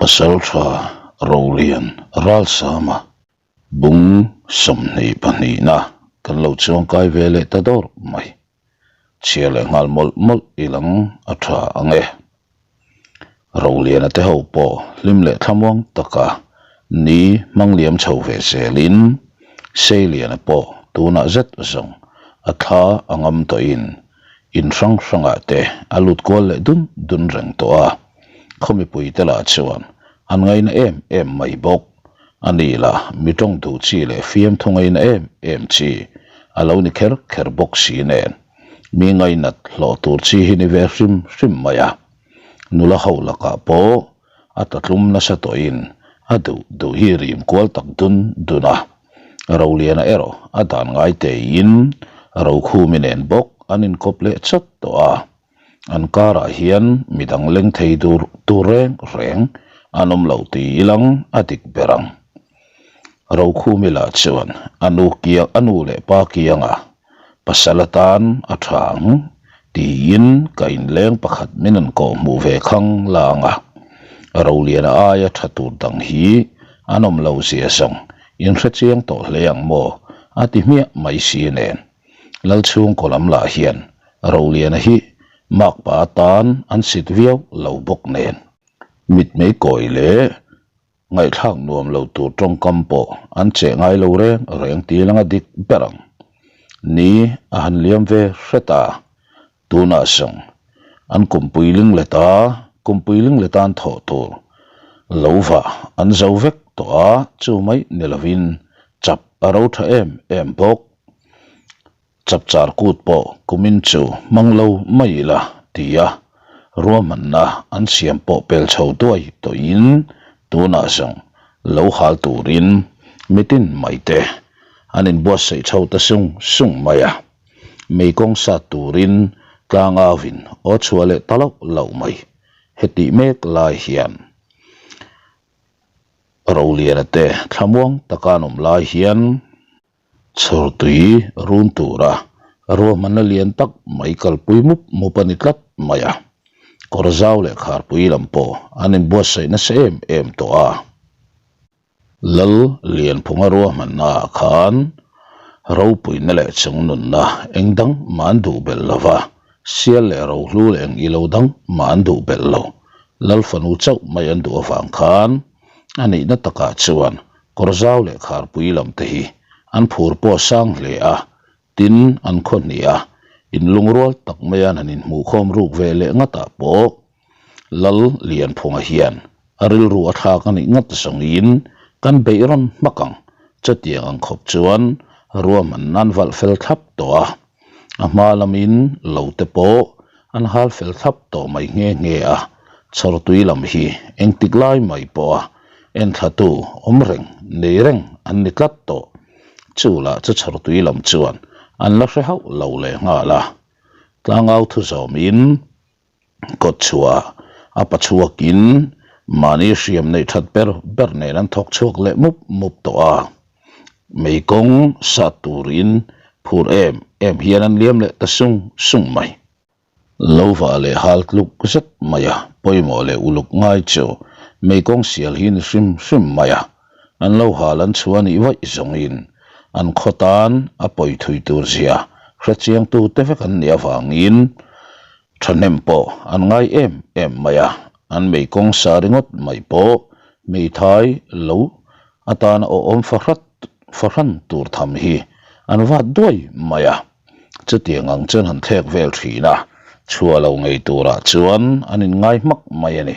Pasaltha Rolian Ralsama bung 22na kan lo chuangkai ve leh ta dawr mai. Chhiar leh nghal mawlh mawlh i lang a tha ang e. Roliana te ho pawh hlim leh thlamuang taka ni hmang liam chho ve zelin Seiliana pawh tunah zet zawng a thla a ngam tawhin in hrang hrangah te a lut kual leh dun dun reng tawh a, khaw mipui te lah chuan an ngaina em em mai bawk. A ni la, mi tawng duh chi leh fiamthu ngaina em em chi a lo ni kher kher bawk si nen, mi ngainat hlawh tur chi hi ni ve hrim hrim mai a. Nula ho lakah pawh a tatlum nasa tawhin a duh duh hi rim kual tak dun dun a. Roliana erawh a dan ngai teiin Rokhumi nen bawk an inkawp leh chawt tawh a. An karah hian midang leng thei tur tur reng reng an awm lo ti ilang a dik ber ang. Rokhumi lah chuan a nu kiang a nu leh pa kianga pasal atan a tha ang tiin ka inleng pakhat min an kawh hmuh ve khang lang a. Roliana aia tha tur dang hi an awm lo zia zawng inhre chiang tawh hle ang maw a ti hmiah mai si nen. Lalchhungkaw lam lah hian Roliana hi makpa atan an sit viau lo bawk nen. Mitmei kawi leh ngaihthlak nuam lo tur tawngkam pawh an cheh ngai lo reng reng ti langa dik ber ang. Ni a han liam ve hret a, tunah zawng an kumpui ling let a, kumpui ling let an thawh tur lo vah an zo vek tawh a, chu mai ni lovin chap a ro tha em em bawk. Chapchar kut pawh kumin chu hmang lo mai ila tia ruahmanna an siam pawh pel chho duai tawhin tunah zawng lo hal turin mitin mai te an inbuatsaih chho ta sung sung mai a. Mei kawng sat turin tlangauin aw chhuah leh ta loh loh mai. Hetih mek lai hian Roliana te thlamuang taka an awm lai hian Chhawrtui run tura ruahmanna lian tak mai kalpui mup mup a ni tlat mai a, kawr zau leh kharpui lam pawh an inbuatsaih nasa em em tawh a. Lal Lianphunga ruahmanna ah khan ropuina leh chungnunna eng dang mah an duh belh lo va, sial leh rohlu leh eng ilo dang mah an duh belh lo. Lal fanu chauh mai an duh avang khan a nihna takah chuan Kawr zau leh kharpui lam te hi an phur pawh a sang hle a, tin an khaw hnih a, in lungrual tak mai an han inhmuhkhawm ruk ve leh ngatah pawh Lal Lianphunga hian a rilru a thlak a nih ngat zawngin kan beih rawn hmak ang chutiang ang khawp chuan ruahman nan valh fel thlap tawh a, a hma lamin lo te pawh an hal fel thlap tawh mai nghe nghe a, chhawrtui lam hi engtik lai mai pawha enthlatu awm reng nei reng an ni tlat tawh. Chu lah chu chhawrtui lam chuan an la hre hauh lo leh nghal a, tlangau thu zawmin kawt chhuah a pachhuakin mahni hriam neih that ber ber nen an thawk chhuak leh mup mup tawh a, mei kawng sat turin phur em em hian an liam leh ta sung sung mai. Lo vah leh hal tluk zet mai a, pawimawh leh uluk ngai chu mei kawng sial hi ni hrim hrim mai a, an lo hal an chhuah nih vaih zawngin an khaw tan a pawi thui tur zia hrechiangtu te vek an nih avangin Thahnem pawh an ngai em em mai a, an mei kawng sa ringawt mai pawh hmeithai lo atana awhawm fahrat fahran tur tham hi an vat duai mai a. Chutiang ang chuan han thlek vel thin a, chhuah lo ngei turah chuan an inngai hmak mai a ni.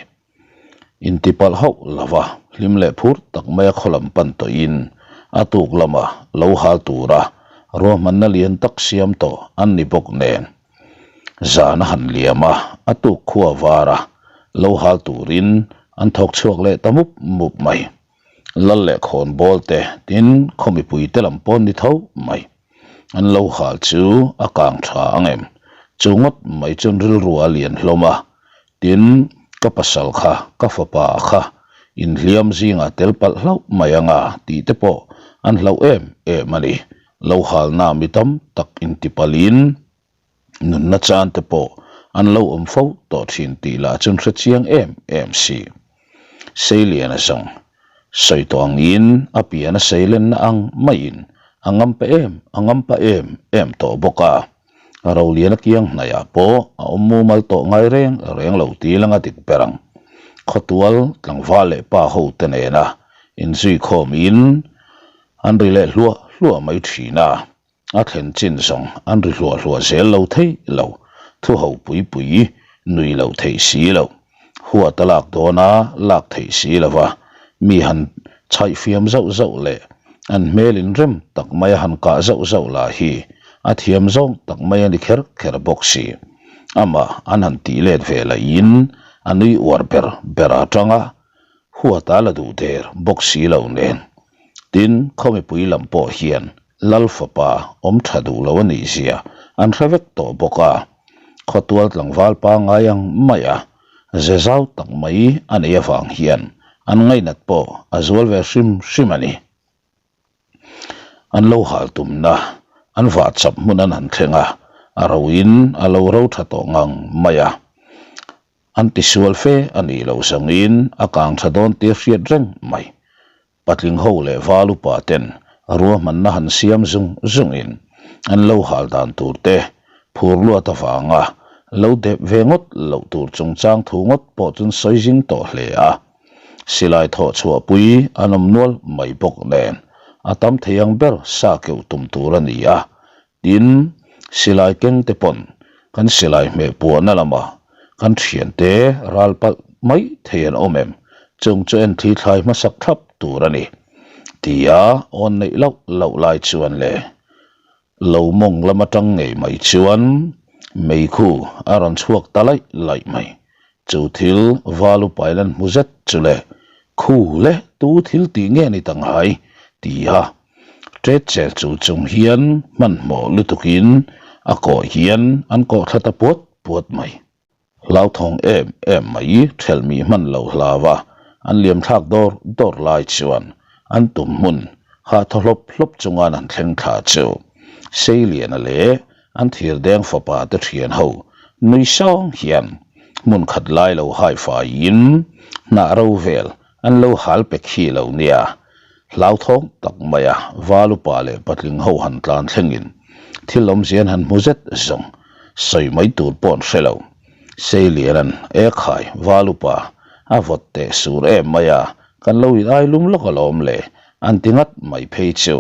Intipalh hauh lova hlim leh phur tak maia khaw lam pan tawhin a tuk lama lo hal tura ruahmanna lian tak siam tawh an ni bawk nen. Zan a han liam a, a tuk khua var a, lo hal turin an thawk chhuak leh ta mup mup mai. Lal leh khawn bawl te tin khaw mipui te lam pawn ni tho mai. An lo hal chu a kang tha ang em? Chu ngawt mai chuan rilru a lian hlawm a, tin ka pasal kha, ka fapa kha inhliam zingah tel palh hlauh mai anga tih te pawh an hlauh em em a ni. Lo halna mi tam tak intipalhin nunna chan te pawh an lo awm fo tawh thin tih lah chuan hre chiang em em si. Seiliana zawng sawi tawh angin a pian a seilenna ang maiin a ngampa em a ngampa em em tawh bawk a. Roliana kiang hnaiah pawh a awm mumal tawh ngai reng reng lo ti langa dik ber ang. Khawtual tlangval leh pa ho te nena inzui khawmin an ri leh hluah hluah mai thin a. A thlen chin zawng an ri hluah hluah zel lo thei lo, thu ho pui pui nui lo theih si lo, huat a lak dawn a lak theih si lo va, mi han chhaih fiam zauh zauh leh an hmel in rem tak mai a han kah zauh zauh lah hi a thiam zawng tak mai a ni kher kher bawk si. Amah an han tih let ve lahin a nui uar ber ber atanga huat a la duh der bawk si lo nen. Tin, khaw mipui lam pawh hian Lal fapa awm tha duh lo a nih zia an hre vek tawh bawk a, khawtual tlangval pangngai ang mai a, ze zau tak mai a neih avang hian an ngainat pawh a zual ve hrim hrim a ni. An lo hal tumna an vah chap hmun an han thleng a, a roin a lo ro tha tawh ngang mai a. An tisual fe a nih loh zangin a kang tha dawn tia hriat reng mai. Patling ho leh val upa ten ruahmanna han siam zung zungin an lo hal dan tur te phur luat avanga lo dep ve ngawt loh tur chungchang thu ngawt pawh chun sawi zing tawh hle a. Silai thawh chhuahpui an awm nual mai bawk nen a tam thei ang ber sa keuh tum tur a ni a, Tin, silai keng te pawn kan silai hmeh puahna lamah kan thiante ral palh mai thei an awm em? Chung chu en thli thlai hmasak thlap tur a ni. Tia awn neih loh loh lai chuan le lo mawng lam atang ngei mai chuan meikhu a rawn chhuak ta laih laih mai. Chu thil valu pailan hmu zet chu le khu le tu thil tih nge ni ta ngai? Tia Ṭet chel chu chung hian hmanhmawh lutukin a kawh hian an kawh thla ta puat puat mai. Hlauthawng em em mai ṭhelh mi hman lo hlau a, an liam thlak dawr dawr lai chuan an tum hmun hah thaw hlawp hlawp chunga an thleng thla chu Seiliana leh an thirdeng fapa te ṭhian ho nui sawng hian hmun khat lai lo hai faiin hnah ro vel an lo hal pe khi lo nia. Hlauthawng tak maia val upa leh patling ho han tlan thlengin thil awmzia an han hmu zet zawng sawi mai tur pawh an hre lo. Seiliana'n Ekhai, val upa, a vawt teh sur em mai a, kan lo in ai lum lawk alawm le, an ti ngat mai phei chu.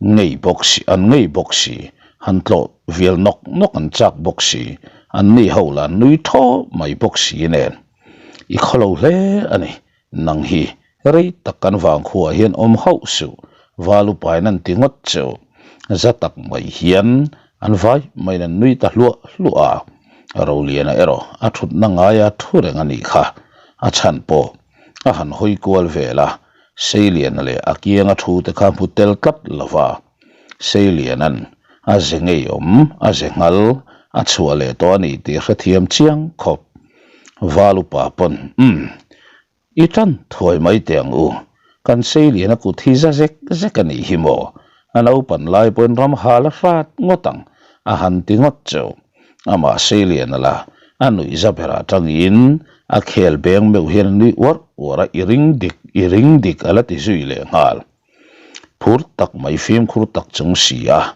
Ngei bawk si, an ngei bawk si, han tlawh vial nawk nawk an chak bawk si, an ni ho lah an nui thaw mai bawk si nen. I khawlo hle a ni, Nang hi rei tak kan vangkhuaah hian awm hauh suh, val upain an ti ngawt chu. Za tak mai hian an vai maiin an nui ta hluah hluah a, Roliana erawh a thutna ngaia thu reng a nih kha. A chhan pawh a han hawi kual vel a, Seiliana leh a kianga thu te kha hmu tel tlat lo va. Seiliana'n a ze ngeiawm, a ze nghal, a chhuah leh tawh a ni tih hrethiam chiang khawp. Val upa pawn, Umm, i tan thuai mai teh ang u, kan Seiliana kut hi za zek zek a nih hi maw? A naupan lai pawhin ram hal a hrat ngawt ang, a han ti ngawt chu. Amah Seiliana la a nuih za berah tangin a khel beng meuh hian a nui uar uar a, I ring dik, i ring dik a la ti zui leh nghal. Phur tak mai fimkhur tak chung si a,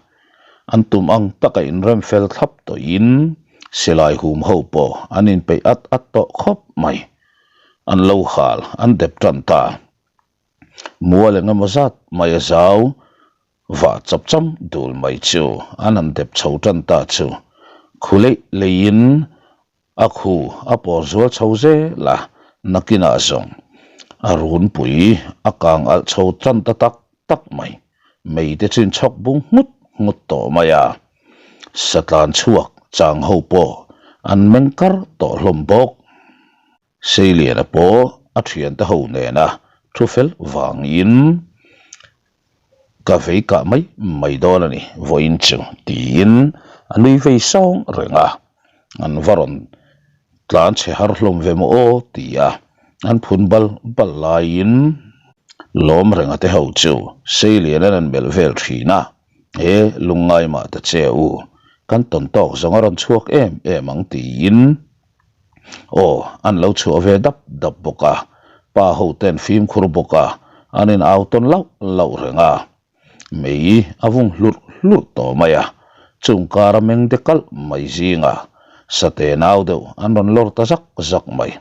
an tum ang taka inrem fel thlap tawhin silai hum ho pawh an inpeih at at tawh khawp mai. An lo hal an dep tan ta. Mual eng emaw zat mai a zau vah chap cham dul mai chu an han dep chho tan ta chu khu leih leihin A khu a pawr zual chho zel a, nakinah zawng a runpui a kang alh chho tan ta tak tak mai. Mei te chu inchhawk bung nghut nghut tawh mai a, satlan chhuak chang ho pawh an meng kar tawh hlawm bawk. Seiliana pawh a thiante ho nena thu fel vangin Ka vei kah mai mai dawn a ni, vawiin chu tiin a nui vei sawng reng a, an va rawn tlan chhe har hlawm ve maw aw ti a, an phun bal bal laiin lawm renga te ho chu Seilian an an melh vel thin a, he lungngai mah ta che u, kan tawn tawk zawng a rawn chhuak em em ang tiin aw an lo chhuah ve dap dap bawk a. Pa ho ten fimkhur bawk a, an in au tawn lauh lauh reng a. Mei a vung hlurh hlurh tawh mai a, chung kar a meng de kalh mai zinga sate nau deuh an rawn lawr ta zak zak mai.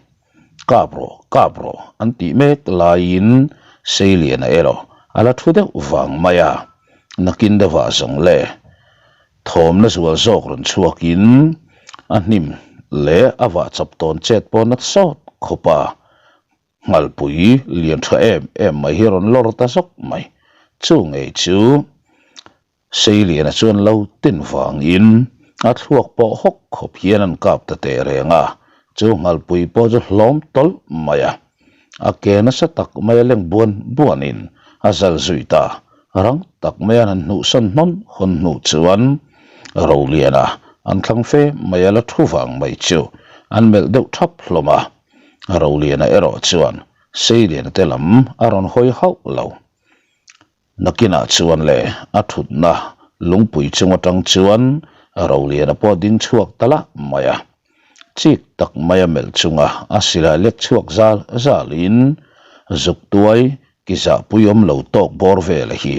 Kap rawh, kap rawh an tih mek laiin Seiliana erawh a la thu deuh vang mai a, nakin deuhah zawng le thawmna zual zawk rawn chhuakin a hnim leh a vah chap tawn chet pawh nat sawt khawp a. Nghalpui lian tha em em mai hi rawn lawr ta zawk mai. Chu ngei chu Seiliana chuan lo tin vangin a thluak pawh hawk khawp hian an kap ta teh reng a, chu nghalpui pawh chu hlawm tawlh mai a. A ke nasa tak mai a leng buan buanin a zal zui ta. Rang tak mai an han hnuhsan hnawn hawn hnu chuan Roliana an thlang fe mai a la thu vang mai chu an melh deuh thap hlawm a. Roliana erawh chuan Seiliana te lam a rawn hawi hauh lo. Nakinah chuan le a thutna lungpui chung atang chuan Roliana pawh ding chhuak ta lah mai a. Chik tak mai a melh chunga a silai lek chhuak zal zalin zuk tuai ki zahpui awm lo tawk bawr vela hi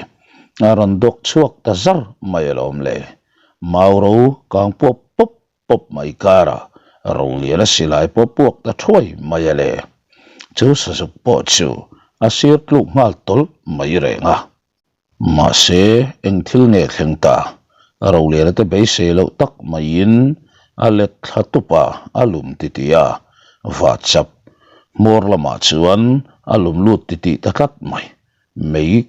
a rawn dawk chhuak ta zar mai alawm le. Mauro kang puap pawp pawp mai karah Roliana silai pawh puak ta thuai mai a le. Chu sazuk pawh chu a sir tluk nghal tawlh mai reng a. Mahse, eng thil nge thleng ta? Roliana te beisei loh tak maiin a let thla tup a, a lum titih a, vahchap hmawr lamah chuan a lum lut titih ta tlat mai. Mei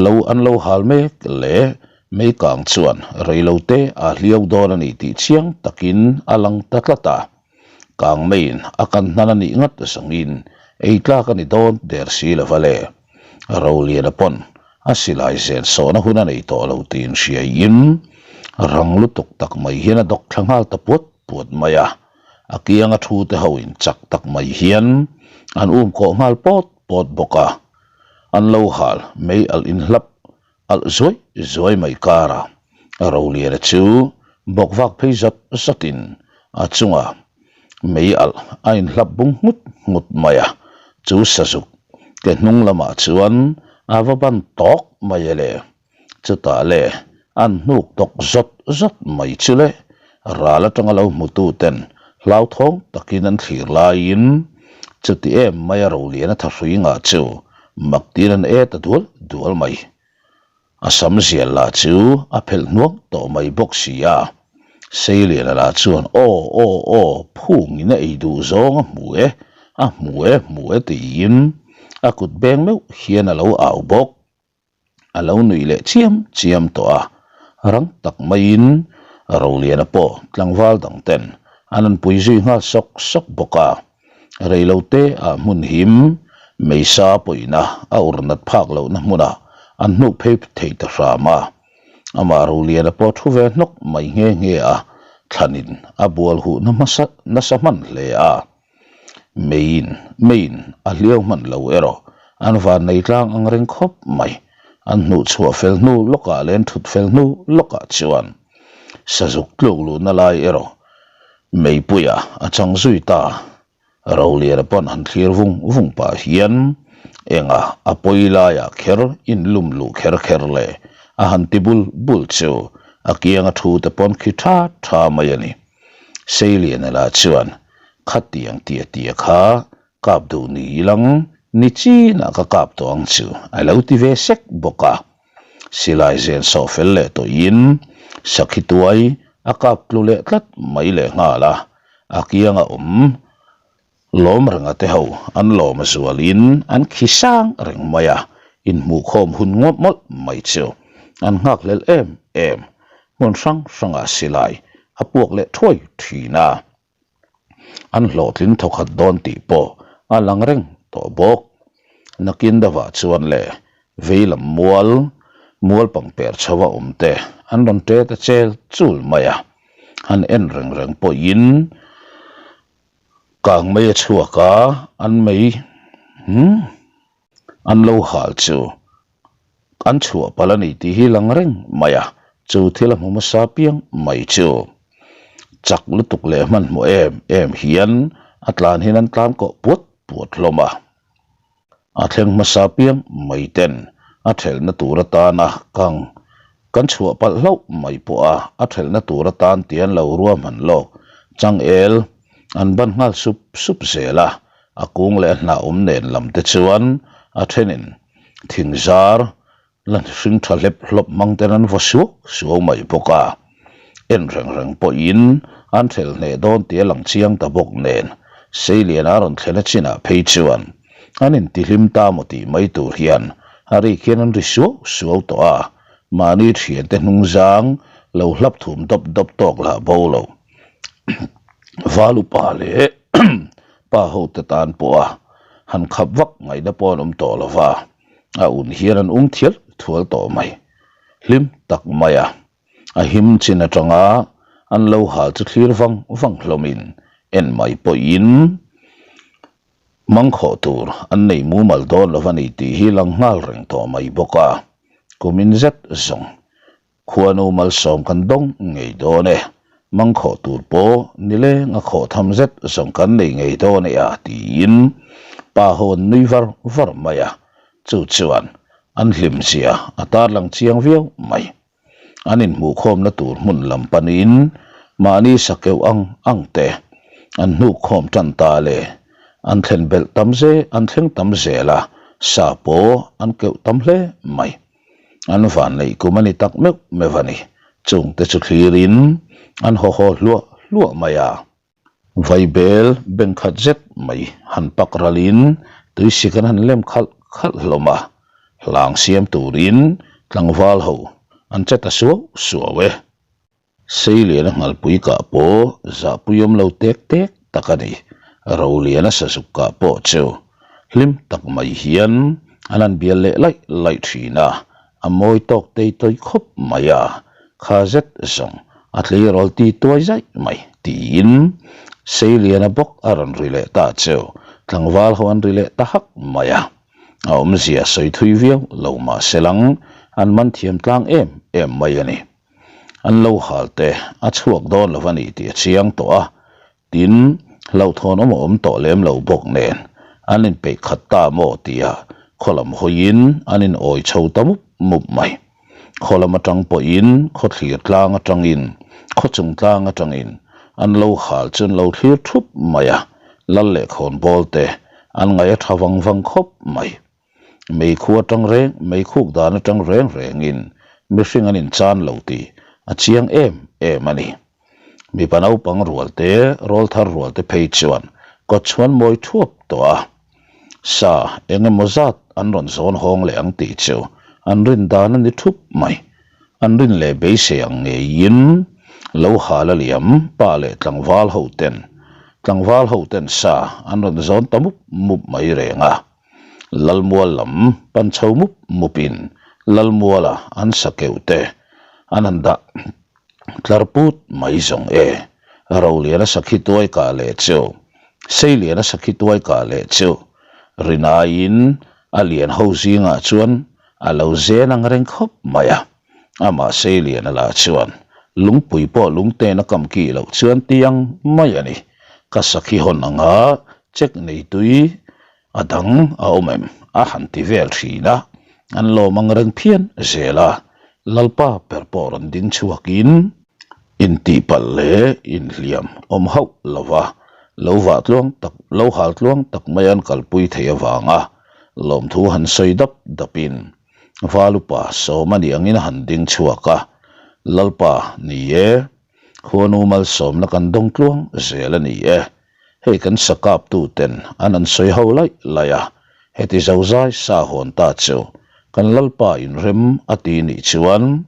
lo an lo hal mek leh mei kang chuan reilote a hliau dawn a ni tih chiang takin a lang ta tlat a. Kang meiin a kan hnan a nih ngat zangin ei tlak a ni dawn der si lova le. Roliana pawn a silai zen sawhna hun a nei tawh lo tiin hriaiin rang lutuk tak mai hian a dawk thla nghal ta puat puat mai a. A kianga thu te hoin chak tak mai hian an um kawh nghal pawt pawt bawk a, an lo hal mei alh inhlap alh zuai zuai mai kara Roliana chu bawk vak phei zat zatin a chunga mei alh a inhlap bung nghut nghut mai a, chu sazuk ke hnung lamah chuan a va ban tawk mai e le. Chutah le an hnuk tawk zawt zawt mai chu le ral atanga lo hmutu ten hlauthawng takin an thlir laiin chuti em mai a Roliana thahrui ngah chu mak tiin an e ta dual dual mai. A sam zial lah chu a phelh hnuang tawh mai bawk si a. Seiliana lah chuan aw aw aw phungin a ei duh zawng a hmu e, a hmu e hmu e tiin a kut beng meuh hian a lo au bawk. A lo nuih leh chiam chiam tawh a, rang tak maiin Roliana pawh tlangval dang ten an rawn pui zui nghal sawk sawk bawk a. Reilote ah hmun him Meisa pawihna a ur nat phak lohna hmunah an hnuk phei thei ta hram a. Amah Roliana pawh thu ve hnawk mai nghe nghe a, thlanin a bual huhna hmasa nasa hman hle a. Meiin, meiin a hliau hman lo erawh an van nei tlang ang reng khawp mai. An hnuh chhuah fel hnu lawkah leh an thut fel hnu lawkah chuan sazuk tluk luhna lai erawh meipuia a chang zui ta. Roliana pawn han thlir vung vung pah hian engah a pawi laiah kher inlum luh kher kher le a han ti bul bul chu a kianga thu te pawn khi tha tha mai a ni. Seiliana lah chuan Khatiang tia tia kha kap duh ni ilang ni chinah ka kap tawh ang chu a lo ti ve sek bawk a. Silai zen sawh fel leh tawhin sakhi tuai a kap tlu leh tlat mai leh nghal a, a kianga awm Lawm renga te ho an lawm a zualin an khi sang reng mai a, inhmuhkhawm hun ngawt mawlh mai chu an nghakhlel em em. Hmun hrang hrangah silai a puak leh thuai thin a, an hlawhtling thawkhat dawn tih pawh a lang reng tawh bawk. Nakin deuhah chuan le veilam mual, mual pangper chho a awm te an rawn ṭe ta chel chul mai a, han en reng reng pawhin Kang mei a chhuak a, an mei an lo hal chu an chhuah palh a ni tih hi lang reng mai a, chu thil a hmu hmasa piang mai chu chak lutuk leh hmanhmawh em em hian a tlan hian an tlan kawh puat puat hlawm a. A thleng hmasa piang mai ten a thelhna tur atana kang kan chhuah palh hlauh mai pawh a, a thelhna tur atan tih an lo ruahman lawk changel an ban nghal sup sup zel a, a kung leh a hnah awm nen lam te chuan a thenin thingzar La hring tha hlep hlawp hmang ten an vaw suau suau mai bawk a, en reng reng pawhin an thelh hneh dawn tih a lang chiang ta bawk nen Seiliana a rawn thlen a chinah phei chuan an intihlim ta maw tih mai tur hian a rik hian an ri suau suau tawh a, mahni thiante hnung zang lo hlap thum dawp dawp tawk lah bo lo. Valupa leh pa hote tan pawha han khap vak ngaihna pawh an awm tawh lo va. A un hian an um thial thual tawh mai. Hlim tak mai a. A him chin atanga an lo hal chu thlir vang vang hlawmin en mai pawhin mangkhawh tur an nei mumal dawn lo a ni tih hi lang nghal reng tawh mai bawk a. Kumin zet zawng Khuanu malsawm kan dawng ngei dawn e, mangkhawh tur pawh nileng a khawh tham zet zawng kan nei ngei dawn e a tiin pa ho an nui var var mai a, chu chuan an hlim zia a tarlang chiang viau mai. An inhmuhkhawmna tur hmun lam panin mahni sakeuh ang ang te an hnukkhawm tan ta le, an thlen belh tam ze an thleng tam zel a, sa pawh an keuh tam hle mai. An van neih kum a ni tak meuh meuh a ni. Chungte chu thlirin an haw haw hluah hluah mai a. Vaibel beng khat zet mai han pak ralin tuisik an han lem khalh khalh hlawm a. Hlang siam turin tlangval ho an che ta suau suau e. Seiliana nghalpui kah pawh zahpuiawm lo tek tek tak a ni. Roliana sazuk kah pawh chu hlim tak mai hian an han bial leh laih laih thin a, a mawi tawk tei tawi khawp mai a, kha zet zawng a tleirawl ti tuai zaih mai tiin Seiliana bawk a rawn ri leh ta chu tlangval ho an ri leh ta hak mai a, a awmzia sawi thui viau lo mahse lang an man thiam tlang em em mai a ni. An lo hal te a chhuak dawn lo a ni tih a chiang tawh a, tin hlauhthawn awm a awm tawh lem lo bawk nen an inpeih khat ta maw tia khaw lam hawiin an in awi chho ta mup mup mai. Khaw lam atang pawhin khaw thlir tlang atangin khaw chung tlang atangin an lo hal chu an lo thlir thup mai a, lal leh khawnbawl te an ngaih a tha vang vang khawp mai. Meikhu atang reng, meikhuk dan atang reng rengin mihring an inchan lo tih a chiang em em a ni. Mipa naupang rual te, rawlthar rual te phei chuan kawt chhuan mawi thuap tawh a, sa eng emaw zat an rawn zawn hawng leh ang tih chu an rin dan a ni thup mai. An rin leh beisei ang ngeiin lo hal a liam pa leh tlangval ho ten, tlangval ho ten sa an rawn zawn ta mup mup mai reng a. Lalmual lam pan chho mup mupin Lalmuala an sa keuh te an han dah tlar put mai zawng e. Roliana sakhi tuai kah leh chu, Seiliana sakhi tuai kah leh chu rinaiin a lian ho zingah chuan a lo zen ang reng khawp mai a. Amah Seiliana lah chuan lungpui pawh lungten a kam kih loh chuan tiang mai a ni. Ka sakhi hawn anga check nei tui A dang a awm em? A han ti vel thin a, an lawm ang reng phian zel a, Lalpa ber pawh rawn ding chhuakin intihpalh leh inhliam awm hauh lo va, lo vah tluang tak, lo hal tluang tak mai an kalpui thei avanga lawmthu han sawi dap dapin Valupa sawm a nih angin a han ding chhuak a, Lalpa ni e, khuanu malsawmna kan dawng tluang zel a ni e. Hei kan sa kap tu ten an an sawi ho laih laih a, heti zozai sa hawn ta chu kan Lalpa in rem a ti nih chuan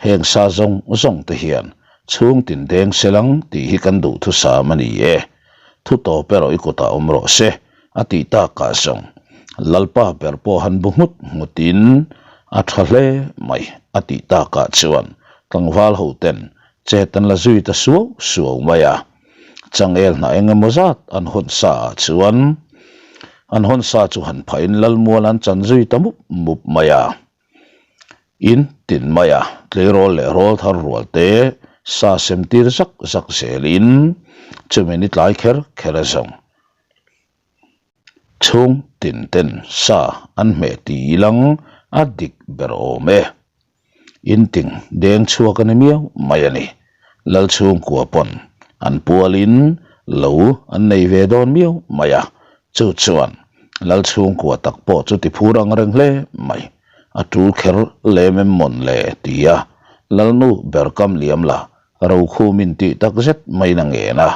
heng sa zawng zawng te hian chhung tin deng se lang tih hi kan duhthusam a ni e. Thu tawp erawh i kutah awm rawh se a tih takah zawng Lalpa ber pawh han bu nghut nghut in a tha hle mai a tih takah chuan tlangval ho ten chet an la zui ta suau suau mai a. Changel hnah eng emaw zat an hawn sa ah chuan an hawn sa chu han phahin Lalmual an chan zui ta mup mup mai a. In tin mai a, tleirawl leh rawl thar rual te sa sem tir zak zak zelin chumi ni tlai kher kher a zawng. Chhung tin ten sa an hmeh ti ilang a dik ber awm e. Inting deng chhuak a ni miau mai a ni. Lal chhungkua pawn an pualin lo an nei ve dawn miau mai a, chu chuan Lal chhungkua tak pawh chu ti phur ang reng hle mai. A tul kher lem em mawn le tia Lalnu ber kam liam la Rokhumin tih tak zet maiin a ngen a,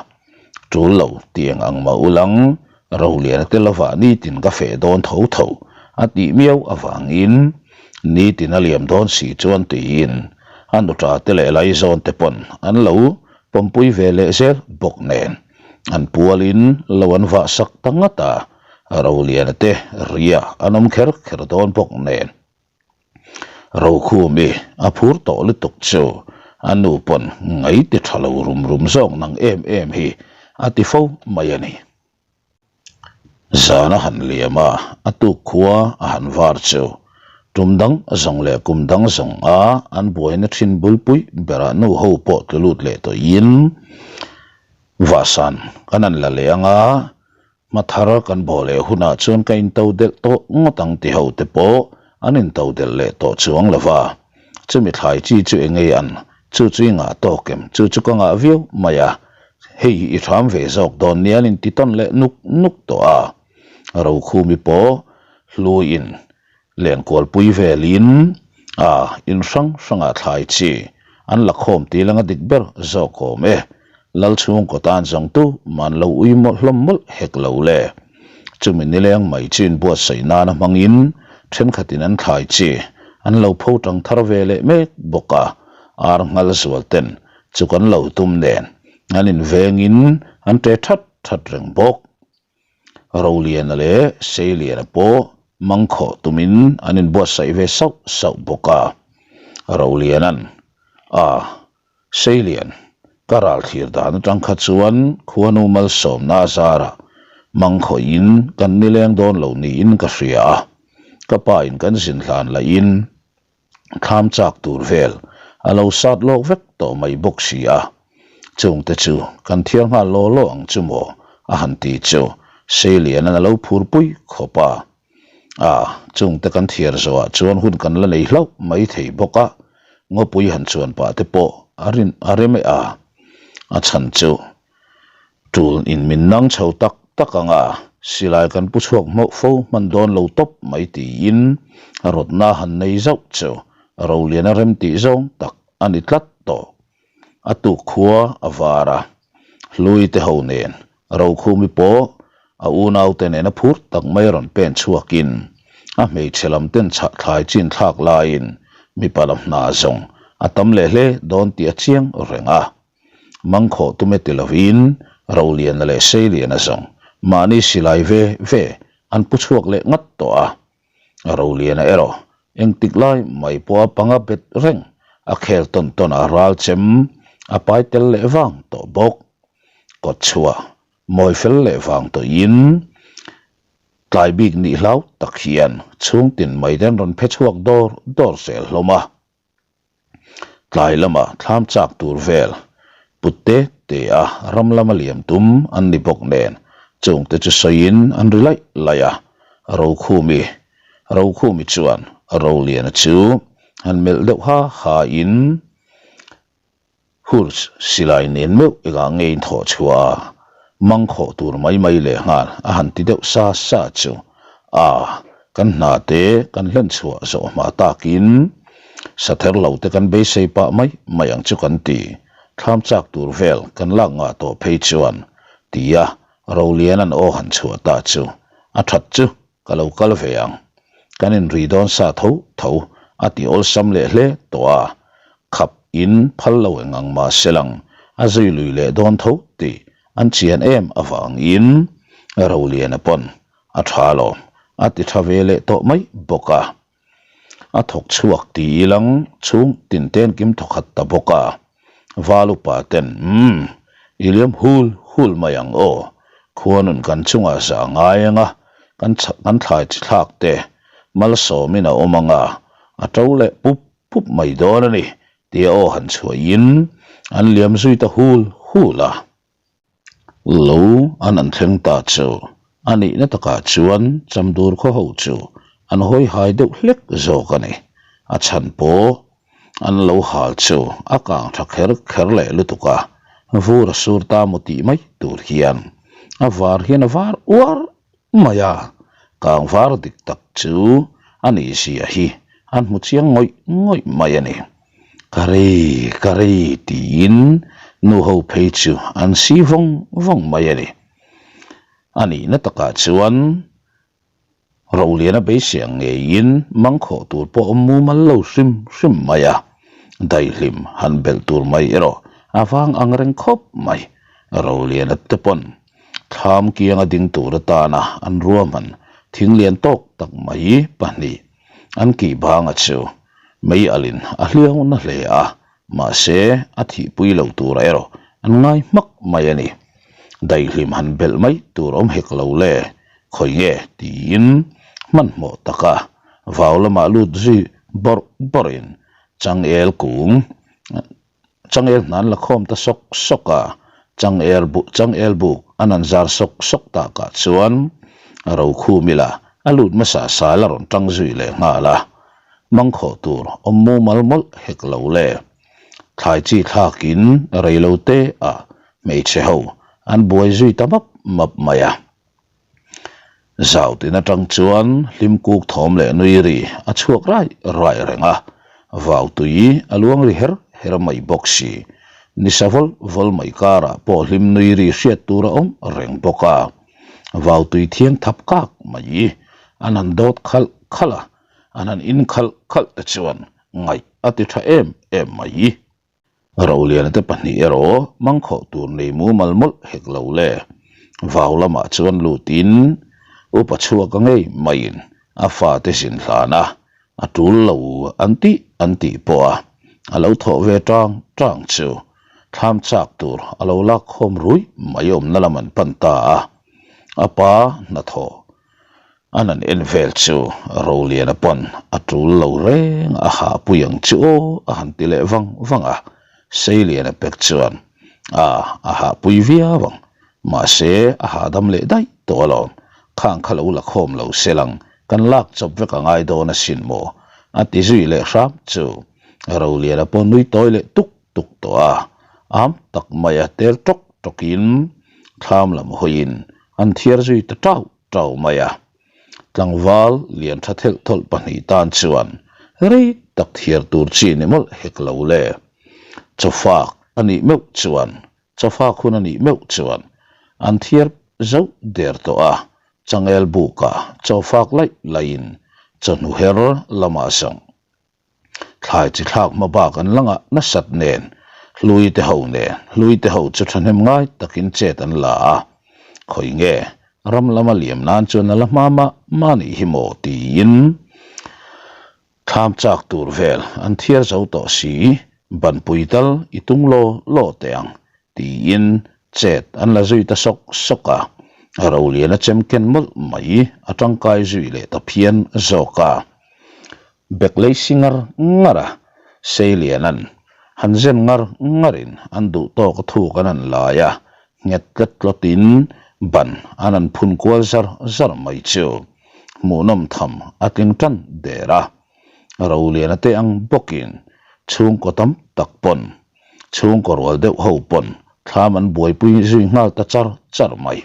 Tul lo tiang ang mah ulang, Roliana te lovah nitin ka feh dawn tho tho a tih miau avangin nitin a liam dawn si chuan tiin a nuṭa te leh laizawn te pawn an lo pawmpui ve leh zel bawk nen an pualin lo an vah sak ta ngat a, Roliana te ria an awm kher kher dawn bawk nen. Rokhumi a phur tawh lutuk chu a nu pawn ngai ti tha lo rum rum zawk nang em em hi a ti fo mai a ni. Zan a han liam a, a tuk khua a han var chu tum dang zawng leh kum dang zawng a an buaina thin bulpui berah nu ho pawh tlu lut leh tawhin vahsan kan han la leh ang a, Hmathar kan bawh leh hunah chuan ka into delh tawh ngawt ang ti ho te pawh an into delh leh tawh chuang lo va. Chumi thlai chi chu eng nge an? Chu chu i ngah tawk em? Chu chu ka ngah viau mai a. Hei hi i hram ve zawk dawn nia an inti tawn leh nuk nuk tawh a. Rokhumi pawh hluiin Lenkualpui velin a in hrang hrangah thlai chi an la khawm tih langa dik ber zawk awm e. Lal chhungkaw tan zawng tu man lo ui mawlh hlawm mawlh hek lo le. Chumi nileng mai chu inbuatsaih nana hmangin thenkhatin an thlai chi an lo pho tang thar ve leh mek bawk a, ar nghal zual ten chu kan lo tum nen an invengin an ṭe that that reng bawk. Roliana leh Seiliana pawh mangkhawh tumin an inbuatsaih ve sauh sauh bawk a. Roliana'n, A, Seilian, ka ral thlir dan atang kha chuan khuanu malsawmna a zarah mangkhawhin kan nileng dawn lo niin ka hria a, ka pa in kan zin hlan lahin thlam chak tur vel a lo sat lawk vek tawh mai bawk si a, chungte chu kan thiar nghal law law ang chu maw a han ti chu Seiliana'n a lo phur pui khawp a, a chungte kan thiar zawhah chuan hun kan la nei hlauh mai thei bawk a, ngawpui han chuan pah te pawh a rin a rem e a, a chhan chu Tul in min nang chho tak tak ang a, silai kan pu chhuak hmawh fo hman dawn lo tawp mai tiin rawtna han nei zauh chu Roliana rem tih zawng tak a ni tlat tawh. A tuk khua a var a, Hlui te ho nen Rokhumi pawh a unaute nena phur tak mai rawn pen chhuakin a hmeichhe lam ten chhah thlai chin thlak laiin mipa lam hna zawng a tam leh hle dawn tih a chiang reng a. Mangkhawh tume ti lovin Roliana leh Seiliana zawng mahni silai ve ve an pu chhuak leh ngat tawh a. Roliana erawh engtik lai mai pawha panga bet reng a khel tawn tawn a ral chem a pai tel leh vang tawh bawk. Kawtchhuah mawi fel leh vang tawhin tlai bik nih hlau tak hian chhungtin mai te an rawn phe chhuak dawr dawr zel hlawm a. Tlai lama thlam chak tur vel put te te a ram lama liam tum an ni bawk nen chungte chu sawiin an ri laih laih a, Rokhumi Rokhumi chuan Roliana chu han melh deuh ha ha in Hurs silai nen meuh engah nge in thawh chhuah a, mang khawh tur mai mai leh nghal a han ti deuh sa sa chu a, kan hna te kan hlen chhuah zawh hma takin sather lo te kan beisei pah mai mai ang chu kan ti, thlam chak tur vel kan lak ngah tawh phei chuan tia Roliana'n aw han chhuah ta chu a that chu Ka lo kal ve ang. Kan inri dawn sa tho tho a ti awlsam leh hle tawh a, khap in phal lo eng ang mah se lang a zui lui leh dawn tho tih an chian em avangin Roliana pawn a tha lawm a ti tha ve leh tawh mai bawk a. A thawk chhuak ti ilang chhung tin ten kim thawkhat ta bawk a, Val upa ten umm i liam hul hul mai ang aw, khuanun kan chungah zah ngai ang a, kan kan thlai chi thlak te malsawmin a awm ang a, a to leh pup pup mai dawn a ni tia aw han chhuahin an liam zui ta hul hul a. Lo an an thleng ta chu. A nihna takah chuan Chamdur khaw ho chu an hawi hai deuh hlek zawk a ni. A chhan pawh an lo hal chu a kang tha kher kher leh lutuk a, vur a sur ta maw tih mai tur hian a var hian a var uar mai a, kang var dik tak chu a nih zia hi an hmu chiang ngawih ngawih mai a ni. Ka rei, ka rei tiin nu ho phei chu an si vawng vawng mai a ni. A nihna takah chuan Roliana beisei ang ngeiin mangkhawh tur pawh awm mumal lo hrim hrim mai a, daihlim han belh tur mai erawh a vang ang reng khawp mai. Roliana te pawn thlam kianga ding tur atana an ruahman thing lian tawk tak mai pahnih an kih banga chu mei alin a hliau na hle a, mahse a thihpui lo tura erawh an ngai hmak mai a ni. Daihlim han belh mai tur awm hek lo le, khawi nge tiin hmanhmawh taka vau lamah lut zui bawrh bawrhin changel kung changel hnan la khawm ta sawk sawk a, changel buk changel buk an han zar sawk sawk takah chuan rokhum ila a lut hmasa sal a rawn tang zui leh nghal a, mangkhawh tur awm mumal mawlh hek lo le. Thlai chi thlakin rei lo te ah hmeichhe ho an buai zui ta map map mai a. Zau tin atang chuan hlim kuk thawm leh nui ri a chhuak rai rai reng a, vau tui a luang ri her her mai bawk si. Nisa vawl vawl mai karah pawh hlim nui ri hriat tur a awm reng bawk a. Vau tui thiang thap kak mai an han dawt khalh khalh a, an han in khalh khalh te chuan ngaih a ti tha em em mai. Roliana te pahnih erawh mangkhawh tur nei mumal mawlh hek lo le. Vau lamah chuan lutin upa chhuak a ngei maiin a fate zin hlan a, a tul lo an tih an tih pawh a, a lo thawh ve tang tang chu thlam chak tur a lo lak khawm rui mai awmna lam an pan ta a, a pa hnathawh An han en vel chu Roliana pawn a tul lo reng a hahpui ang chu aw a han ti leh vang vang a, Seiliana pek chuan a a hahpui viau ang, mahse a hahdam leh daih tawh alawm, khang kha lo la khawm lo se lang kan lak chawp vek a ngai dawn asin maw a ti zui leh hram chu Roliana pawh nui tawi leh tuk tuk tawh a, am tak maia tel tawk tawkin thlam lam hawiin an thiar zui ta tau tau mai a. Tlangval lian tha thelh thawlh pahnih tan chuan rei tak thiar tur chi ni mawlh hek lo le. Chawfak a nih meuh chuan, chawfak hun a nih meuh chuan an thiar zauh der tawh a, changel bukah chawfak laih laihin chawhnu her lamah zawng Thlai chi thlak hma bak an la ngah nasat nen hlui te ho nen hlui te ho chu thahnem ngai takin chet an la a, khawi nge ram lama liam nan chuan a la hma mah mah nih hi maw tiin thlam chak tur vel an thiar zo tawh si, banpui tal i tung law law teh ang tiin chet an la zui ta sawk sawk a, Roliana chem ken mawlh mai a tangkai zui leh ta phian zawk a. Bek lei si ngar ngar a, Seilianan han zen ngar ngarin an duh tawk a thuk an han lai a, nghet tlat tlawtin ban an han phun kual zar zar mai chu hmuhnawm tham a tling tan der a. Roliana te ang bawkin chhungkaw tam tak pawn, chhungkaw rual deuh ho pawn thlam an buaipui zui nghal ta char char mai.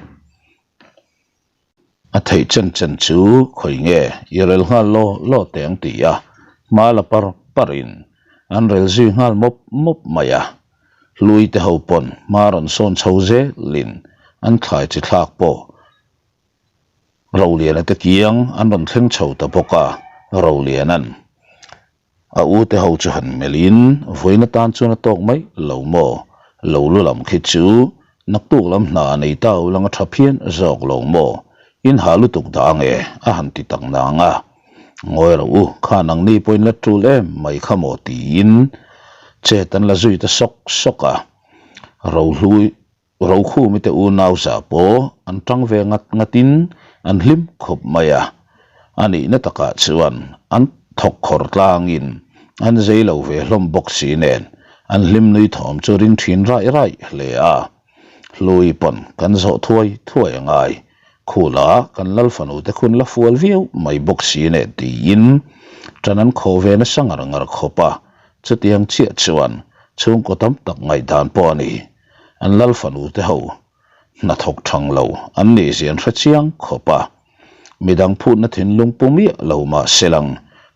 A theih chen chen chu khawi nge i rel nghal law law teh ang ti a, hma la par parin an rel zui nghal mawp mawp mai a. Hlui te ho pawn hma rawn sawn chho zelin an thlai chi thlak pawh Roliana te kiang an rawn thleng chho ta bawk a, Roliana'n A u te ho chu han melhin vawiin atan chuan a tawk mai lo maw? Lo lu lam khi chu naktuk lam hna a nei ta ulang a tha phian zawk lo maw? In ha lutuk dah ange a han ti tak nang a. Ngawi ro u, kha nangni pawhin la tul em mai kha maw tiin chet an la zui ta sawk sawk a. Rohlui Rokhumi te unau zah pawh an tang ve ngat ngatin an hlim khawp mai a, a nihna takah chuan an thawk khawr tlangin an zei lo ve hlawm bawk si nen an hlim nui thawm chu ring thin raih raih hle a. Hlui pawn kan zawh thuai thuai a ngai. Khula kan lal fanu te khun la fual viau mai bawk si neh tiin ṭan an khawh ve nasa ngar ngar khawp a, chutiang chiah chuan chhungkaw tam tak ngaihdan pawh a ni. An lal fanu te ho hnathawk thang lo an nih zian hre chiang khawp a, midang phutna thinlung pu miah lo mah se lang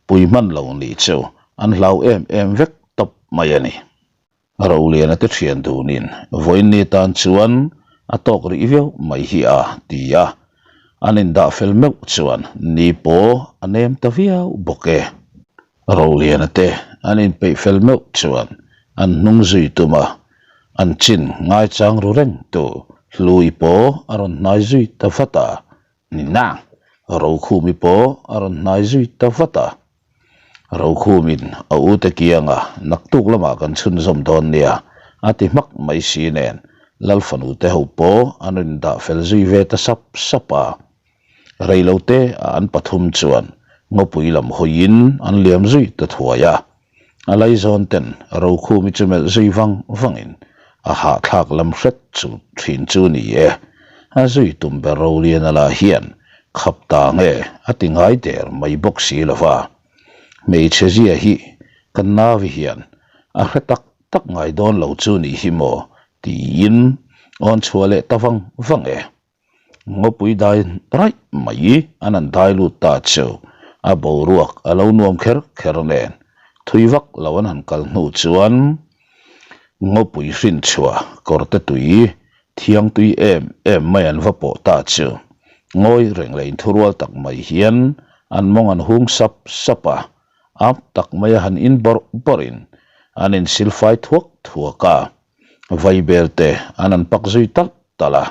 pui hman lo nih chu an hlau em em vek tawp mai a ni. Roliana te thian dunin vawiin ni tan chuan a tawk rih viau mai hi a ti a, an indah fel meuh chuan ni pawh a nem ta viau bawk e. Roliana te an inpeih fel meuh chuan an hnung zui tum a, an chin ngaichang ru reng tu Hlui pawh a rawn hnai zui ta vat a, Nina, Rokhumi pawh a rawn hnai zui ta vat a. Rokhumin a ute kianga naktuk lamah kan chhunzawm dawn nia a ti hmak mai si nen Lalfanu te ho pawh an rawn dah fel zui ve ta sap sap a. Reilote a an pathum chuan ngawpui lam hawiin an liam zui ta thuai a. A laizawn ten Rokhumi chu melh zui vang vangin a hahthlak lam hret chu thin chu ni e. A zui tum ber Roliana lah hian khap ta nge a ti ngai der mai bawk si lo va. Hmeichhe zia hi kan nauvi hian a hre tak tak ngai dawn lo chu nih hi maw tiin awn chhuah leh ta vang vang e. Ngawpui dai raih mai an han dai lut ta chu a boruak a lo nuam kher kher nen thui vak lo an han kal hnu chuan ngawpui hrin chhuah kawrte tui thiang tui em em mai an va pawh ta chu ngawi reng leh inthurual tak mai hian an mawng an hung sap sap a, ap tak maia han in bawrh bawrhin an insilfai thuak thuak a. Vaibel te an an pak zui talh talh a.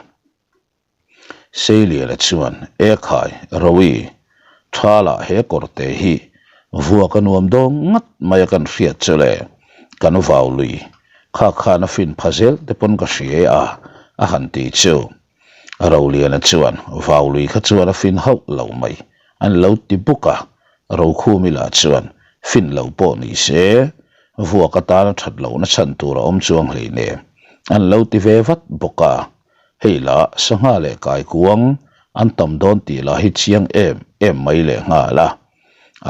Seiliana chuan, E khai, Rowi, thala he kawrte hi vuak a nuam dawng ngat mai a kan hriat chu le, kan vau lui kha khan a fin pha zel te pawn ka hria a, a han ti chu. Roliana chuan, Vau lui kha chuan a fin hauh lo mai, an lo ti buk a. Rokhumi lah chuan, Fin lo pawh ni se, vuak atana that lohna chhan tur a awm chuang hleinem, an lo ti ve vat bawk a. Hei lah sangha leh kaikuang an tam dawn tih lah hi chiang em em mai lehnghal a.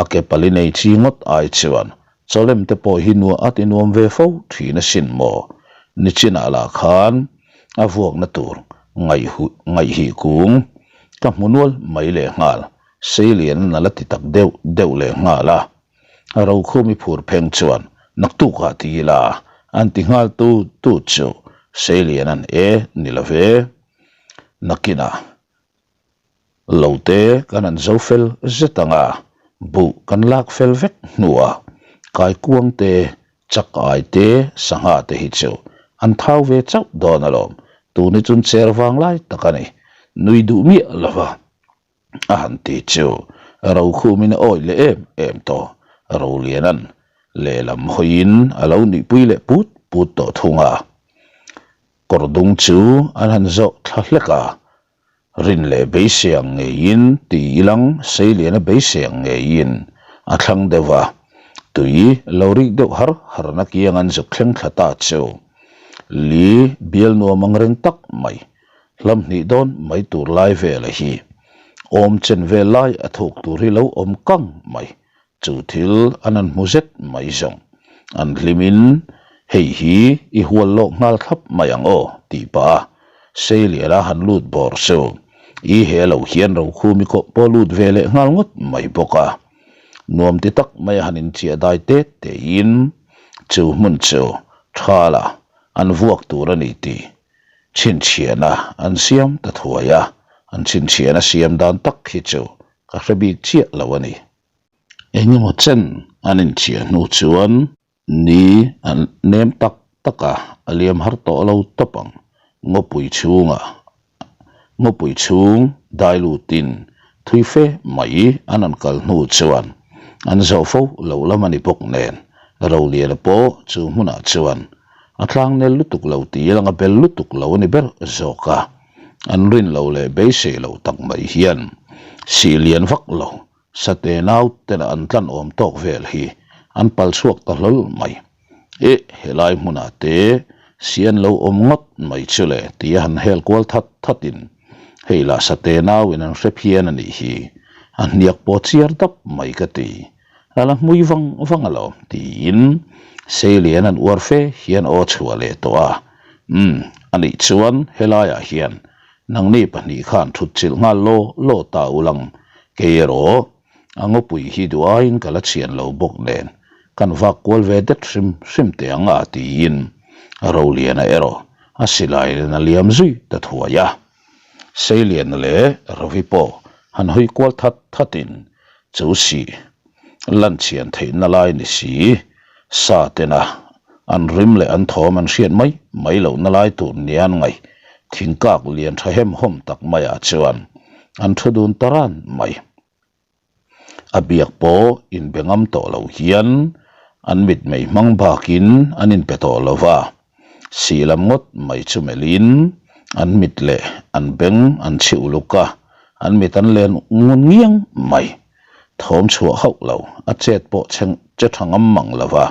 A ke pali nei chi ngawt ai chuan chawlem te pawh hi nuah a ti nuam ve fo thin asin maw? Nichinah lah khan a vuakna tur ngaihih kung ka hmu nual mai lehnghal, Seilian a la ti tak deuh deuh lehnghal a. Rokhumi phur pheng chuan naktukah ti ila an ti nghal tu tu chu Seilian an e ni lo ve. Nakinah Lo te kan han zo fel zet ang a, buh kan lak fel vek hnuah kaikuang te, chak ai te, sangha te hi chu an thau ve chauh dawn alawm, tun hi chun cher vang lai tak a ni, nui duh miah lo va a han ti chu Rokhumin a awih leh em em tawh, Rolianan lehlam hawiin a lo nuihpui leh put put tawh thung a, kawr dung chu an han zawh thla hlek a. Rin leh beisei ang ngeiin ti ilang Seiliana beisei ang ngeiin a thlang deuh a, tui lo rik deuh har harna kiang an zuk thleng thla ta chu. Li bial nuam ang reng tak mai, hlam hnih dawn mai tur lai vela hi awm chen vel lai a thuk tur hi lo awm kang mai. Chu thil an han hmu zet mai zawng. An hlimin, Hei hi i hual lawk nghal thlap mai ang aw, tih pah a Seiliana han lut bawr chu i he lo hian Rokhumi kawh pawh lut ve leh nghal ngawt mai bawk a. Nuam ti tak mai a han inchiah dai tet tein chu hmun chu thala an vuak tur a ni tih chhinchhiahna an siam ta thuai a, an chhinchhiahna siam dan tak hi chu ka hre bik chiah lo a ni. Engemaw chen an inchiah hnu chuan ni an nem tak tak a, a liam har tawh lo tawp ang. Ngawpui chhungah ngawpui chhung dai lutin thui fe mai an han kal hnu chuan an zawh fo lo lam a ni bawk nen Roliana pawh chu hmunah chuan a tlangnel lutuk lo tih lang a bel lutuk lo a ni ber zawk a, an rin lo leh beisei lo tak mai hian sih lian vak lo Sate nau tena an tlan awm tawk vel hi an pal chhuak ta hlawl mai. Eh, helai hmunah te si an lo awm ngawt mai chu le tia han hel kual that thatin. Hei lah Sate nauin an hre phian a nih hi, a hniak pawh chiar dap mai ka ti. A la hmui vang vang alawm tiin Seilian an uar fe hian aw chhuah leh tawh a. Umm, a nih chuan helaiah hian nangni pahnih khan thut chilh nghal law law ta ulang kei erawh a ngawpui hi duh aiin ka la chhian lo bawk nen kan vak kual ve det hrim hrim teh ang a tiin Roliana erawh a silai nen a liam zui ta thuai a. Seiliana leh Ravi pawh han hawi kual that thatin chu sih lan chhian theihna lai ni si, sa tena an rim leh an thawm an hriat mai mai lohna lai tur nia an ngaih thingkak lian tha hem hawm tak maiah chuan an thu dun ta ran mai. A biak pawh inbe ngam tawh lo hian an mitmei hmang bakin an inpe tawh lo va, sih lam ngawt mai chu melhin an mit leh an beng an chhi uluk a, an mit an len ngun ngiang mai. Thawm chhuah hauh lo, a chet pawh che tha ngam mang lo va,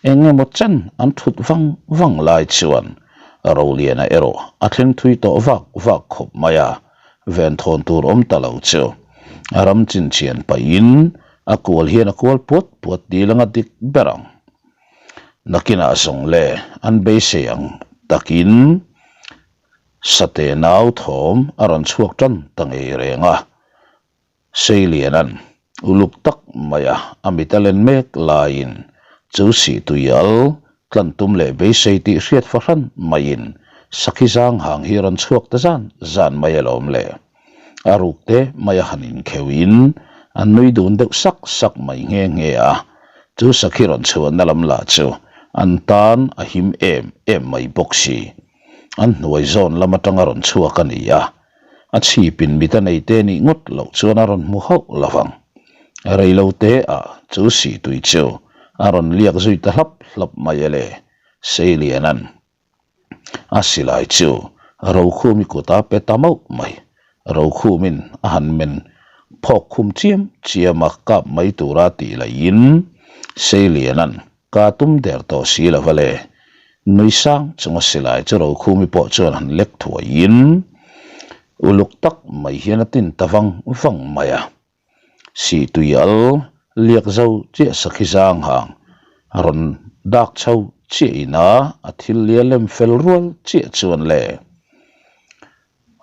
eng emaw chen an thut vang vang lai chuan Roliana erawh a thleng thui tawh vak vak khawp mai a. Ven thawn tur awm ta lo chu a ram chinchian pahin a kual hian a kual puat puat dil anga dik ber ang. Nakinah zawng le an beisei ang takin Sate nau thawm a rawn chhuak tan ta ngei reng a. Seilianan uluk tak maia a mit a len mek laiin chu sih tuial tlan tum leh beisei tih hriat fahran maiin sakhi zang hang hi rawn chhuak ta zan zan mai alawm le. A ruk te maia han inkheuhin an nui dun deuh sak sak mai nghe nghe a, chu sakhi rawn chhuahna lam lah chu an tan a him em em mai bawk si. An hnuai zawn lam atanga rawn chhuak a ni a. A chhipin mit a nei te nih ngawt loh chuan a rawn hmu hauh lo vang. Rei lo te ah chu sihtui chu a rawn liak zui ta hlap hlap mai e le, Seilianan a silai chu Rokhumi kut a pe ta mauh mai. Rokhumin a han men phawk khum chiam chiam a kap mai tura tih laiin Seilianan Ka tum der tawh si lo va le. Nui sang chunga silai chu Rokhumi pawh chuan han lek thuaiin uluk tak mai hian a tin ta vang vang mai a. Sihtui al liak zo chiah sakhi zang hang a rawn dak chho chiah ina a thil lia lem fel rual chiah chuan le.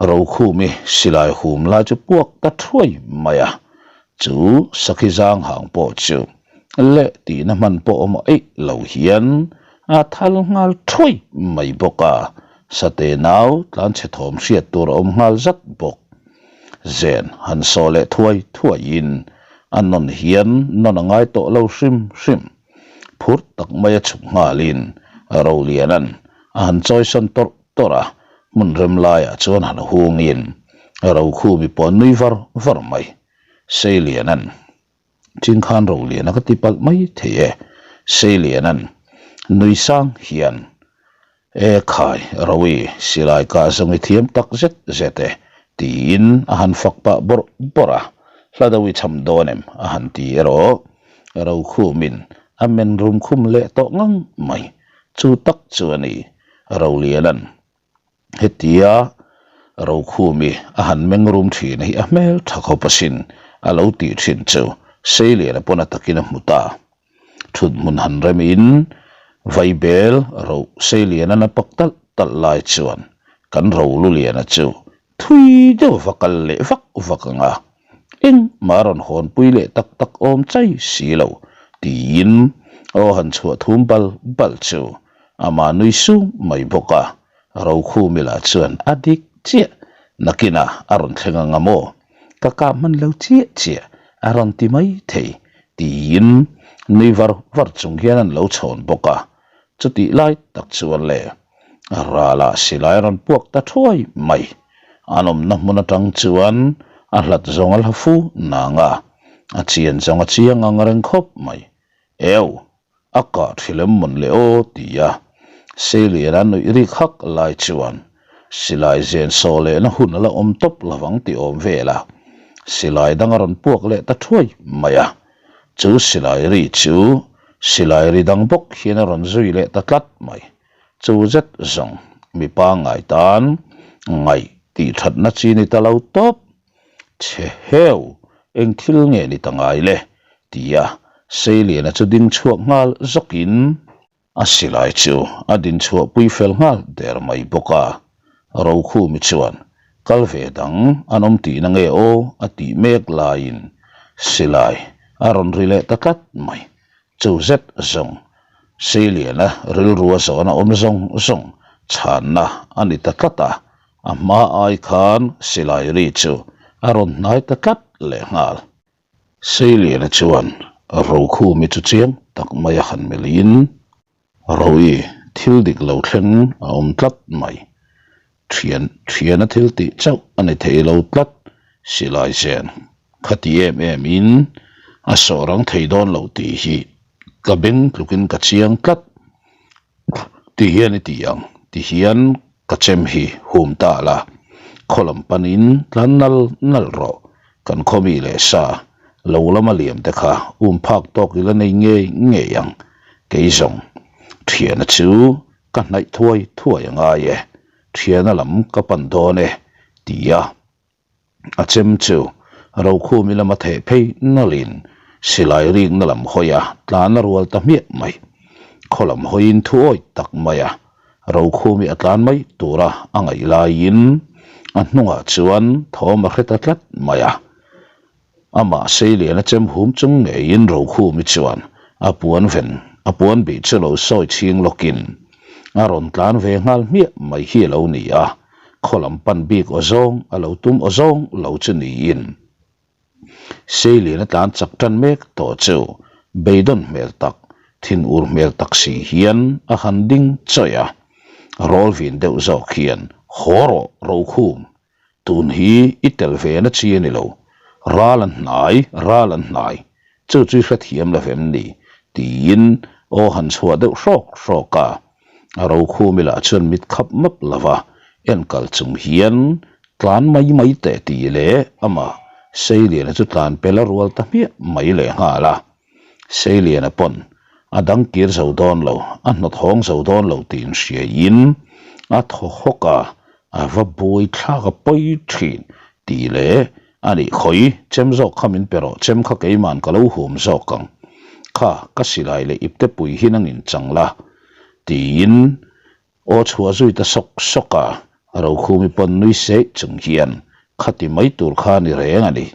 Rokhumi silai hum lai chu puak ta thuai mai a, chu sakhi zang hang pawh chu leh tihna hman pawh awm eih lo hian a thal nghal thuai mai bawk a, Sate nau tlanchhe thawm hriat tur a awm nghal zat bawk. Zen han saw leh thuai thuaiin a nawn hian nawn a ngai tawh lo hrim hrim. Phur tak maia chhuk nghalin Roliana'n a han chawisawn tawrh tawrh a, hmun rem laiah chuan han hungin Rokhumi pawh nui var var mai. Seiliana'n Chingkhan Roliana ka ti palh mai thei e, Seiliana'n nui sang hian E khai, Rowi, silai kah zawng i thiam tak zet zet e, tiin a han fak pah bawrh bawrh a, hla deuh i cham dawn em? a han ti erawh Rokhumin a men rum khum leh tawh ngang mai. Chu tak chu a ni, Roliana'n hetia Rokhumi a han meng rum thin hi a hmel tha khawp asin a lo tih thin chu Seiliana pawn a takin a hmu ta. Thut hmun han remin Vaibel ro Seiliana'n a pak talh talh lai chuan kan Roluliana chu thui deuh va kal leh vak vak ang a, engmah a rawn hawnpui leh tak tak awm chai si lo tiin aw han chhuah thum bal bal chu amah nui sung mai bawk a, Rokhumila chuan a dik chiah nakinah a rawn thleng ang a maw? Ka kap hman lo chiah chiah a rawn ti mai thei tiin nui var var chung hian an lo chhawn bawk a, chutih lai tak chuan le Ralah silai a rawn puak ta thuai mai. An awmna hmun atang chuan a hlat zawng a hla fu nang a, a chian zawng a chiang ang reng khawp mai. Eu! A kah thil em mawn le aw ti a, Seiliana nuih rik hak lai chuan silai zen saw lehna hun a la awm tawp lovang tih awm vel a, silai dang a rawn puak leh ta thuai mai a. Chu silai ri chu silai ri dang bawk hian a rawn zui leh ta tlat mai. Chu zet zawng mipa ngai tan ngaih. Tih thatna chi ni ta lo tawp. Chhe heu, eng thil nge ni ta ngai le? tia Seiliana chu ding chhuak nghal zawkin a silai chu a din chhuah pui fel nghal der mai bawk a. Rokhumi chuan kal ve dang an awm tihna nge aw a tih mek laiin silai a rawn ri leh ta tlat mai. Chu zet zawng Seiliana rilrua zawhna awm zawng zawng chhanna a ni ta tlat a, a hma ai khan silai ri chu a rawn hnai ta tlat lehnghal. Seiliana chuan Rokhumi chu chiang tak mai a han melhin, Roi, thil dik lo thleng a awm tlat mai. Thian, thiana thil tih chauh a ni thei lo tlat, silai zen khati em em in a sawh rang thei dawn lo tih hi ka beng tlukin ka chiang tlat. Ti hian i ti ang, ti hian ka chem hi hum ta la, khaw lam panin tlan nal nal rawh, kan khaw mi leh sa lo lama liam te kha um phak tawk ila nei ngei ngei ang, kei zawng thiana chu ka hnaih thuai thuai a ngai e, thiana lam ka pan dawn e, ti a. A chem chu Rokhumi lama theh phei nalhin silai rikna lam hawi a tlan a rual ta hmiah mai. Khaw lam hawiin thu awih tak mai a, Rokhumi a tlan mai tura a ngaih laiin a hnungah chuan thawm a hre ta tlat mai a. Amah Seiliana chem hum chung ngeiin Rokhumi chuan a puan ven a puan bih chu lo sawi chhing lawkin a rawn tlan ve nghal hmiah mai hi a lo ni a, khaw lam pan bik aw zawng a lo tum aw zawng lo chu niin Seiliana tlan chak tan mek tawh chu beidawn hmel tak, thinur hmel tak si hian a han ding chawih a, rawl vin deuh zawk hian, Haw rawh Rokhum, Tun hi i tel ve na chi a ni lo. Ral an hnai, ral an hnai. Chu chu i hrethiam lo em ni? tiin aw han chhuah deuh hrawk hrawk a. A rokhumi lah chuan mit khap map lo va, en kal chung hian tlan mai mai teh tih leh amah Seiliana chu tlan pel a rual ta hmiah mai lehnghal a. Seiliana pawn a dang kir zo dawn lo, a hnawt hawng zo dawn lo tih inhriaiin a thaw hawk a, a va buai thlak a pawi thin tih leh a nih khawi chem zawk kha min pe rawh, chem kha keiman ka lo hum zawk ang, kha ka silai leh ipte pui hi nangin chang la tiin Aw chhuah zui ta sawk sawk a, Rokhumi pawn nui seih chung hian khati mai tur kha ni reng a ni,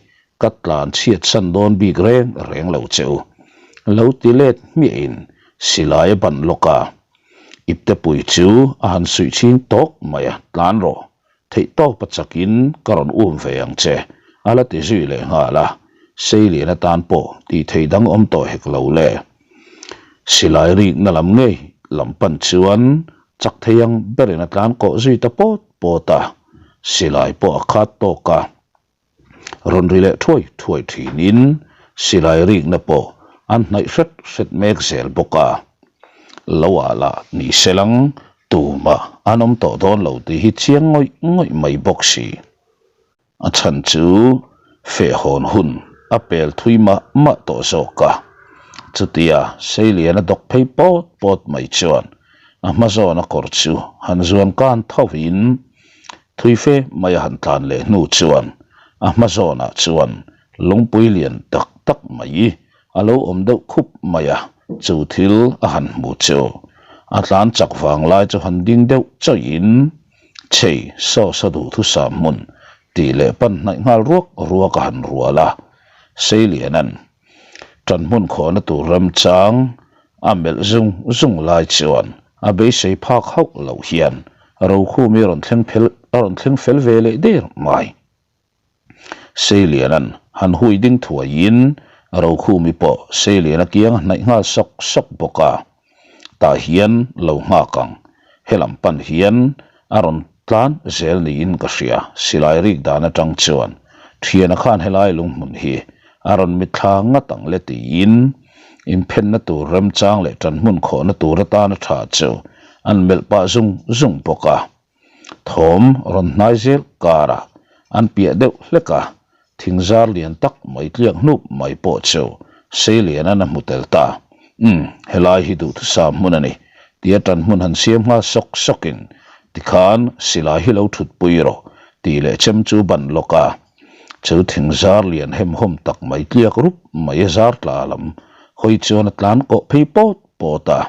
ka tlan chhiat san dawn bik reng reng lo che u. Lo ti let hmiahin silai a ban lawk a, iptepui chu a han suih chhing tawk mai a, tlan rawh, theih tawp a chakin ka rawn um ve ang che, a la ti zui leh nghal a, Seilian atan pawh tih theih dang awm tawh hek lo le. Silai rikna lam ngei lam pan chuan chak thei ang berin a tlan kawh zui ta pawt pawt a, silai pawh a khat tawk a. Rawn ri leh thuai thuai thinin silai rikna pawh an hnaih hret hret mek zel bawk a. Lo ah lah ni se lang tumah an awm tawh dawn lo tih hi chiang ngawih ngawih mai bawk si. A chhan chu fehhawn hun a pel thui mah mah tawh zawk a. Chutia Seilian a dawk phei pawt pawt mai chuan a hma zawna kawr chu han zuan kan thovin Thui fe mai a han tlan leh hnu chuan a hma zawnah chuan lungpui lian tak tak mai a lo awm deuh khup mai a, chu thil a han hmu chu a tlan chak vang lai chu han ding deuh chawih in, Chei, saw saw duhthusam hmun tih leh pan hnaih nghal ruak ruak a han rual a, Seilianan Ṭan hmun khawhna tur remchang a melh zung zung lai chuan a beisei phak hauh loh hian Rokhumi rawn thleng phel a rawn thleng fel ve leh der mai. Seiliana'n han hui ding thuaiin Rokhumi pawh Seiliana kiang a hnaih nghal sawk sawk bawk a. Tah hian lo nghak ang, helam pan hian a rawn tlan zel niin ka hria, silai rik dan atang chuan thiana khan helai lunghmun hi a rawn mitthla ngat ang le tiin inphenna tur remchang leh tanhmun khawhna tur atana tha chu an melh pah zung zung bawk a. Thawm rawn hnai zel karah an piah deuh hlek a, thing zar lian tak mai tliak hnup mai pawh chu Seilianan a hmu tel ta. Umm, helai hi duhthusam hmun a ni, tia tan hmun han siam nghal sawk sawkin tikhan silai hi lo thutpui rawh. Tih leh chem chu ban lawk a, chu thing zar lian hemhawm tak mai tliak rup mai a zar tla lam hawi chuan a tlan kawh phei pawt pawt a.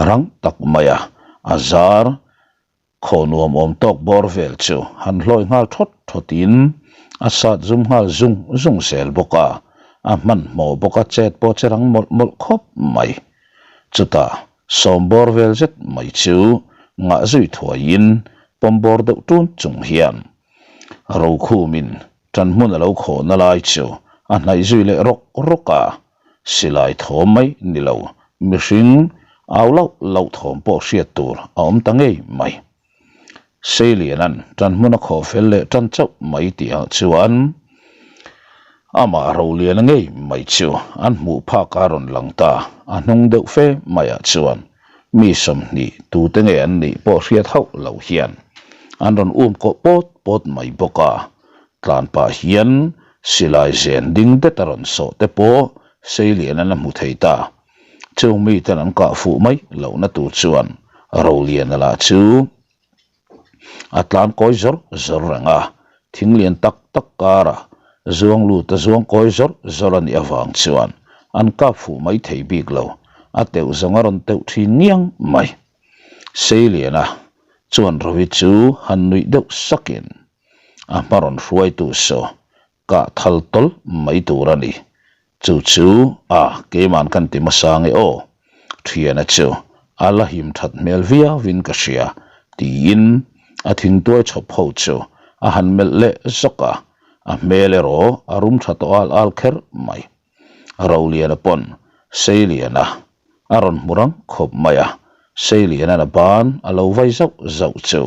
Rang tak mai a, a zar Khaw nuam awm tawk bawr vel chu han hlawi nghal thawt thawtin a sat zum nghal zung zung zel bawk a, a hmanhmawh bawk a chet pawh che rang mawlh mawlh khawp mai. Chutah sawm bawr vel zet mai chu ngah zui thuaiin pawm bawr deuh tun chung hian Rokhumin ṭan hmun a lo khawhna lai chu a hnaih zui leh rawk rawk a, Silai thawm mai ni lo, mihring au lauh lauh thawm pawh hriat tur a awm ta ngei mai. Seilianan ṭan hmun a khawh fel leh ṭan chauh mai tih ah chuan amah Roliana ngei mai chu an hmuh phak a rawn lang ta, a hnung deuh fe maiah chuan mi 20 tute nge an nih pawh hriat hauh lo hian an rawn um kawh pawt pawt mai bawk a. Tlan pah hian silai zen ding det a rawn sawh te pawh Seilian an a hmu thei ta. Chung miten an kah fuh mai lohna tur chuan Roliana lah chu a tlan kawi zawr zawr reng a, thing lian tak tak karah zuang lut a zuang kawi zawr zawr a nih avang chuan an kap fuh mai thei bik lo, a teuh zawng a rawn teuh thin ngiang mai. Seiliana chuan Rovi chu han nuih deuh sakin A hma rawn hruaitu saw kah thal tawlh mai tur a ni. Chu chu a keiman kan ti hmasa nge aw? Thiana chu a la him that hmel viauin ka hria tiin a thingtuai chhawp ho chu a han melh leh zawk a, a hmel erawh a rum tha tawh al al kher mai. Roliana pawn Seiliana a rawn hmu rang khawp mai a, Seiliana'n a ban a lo vai zauh zauh chu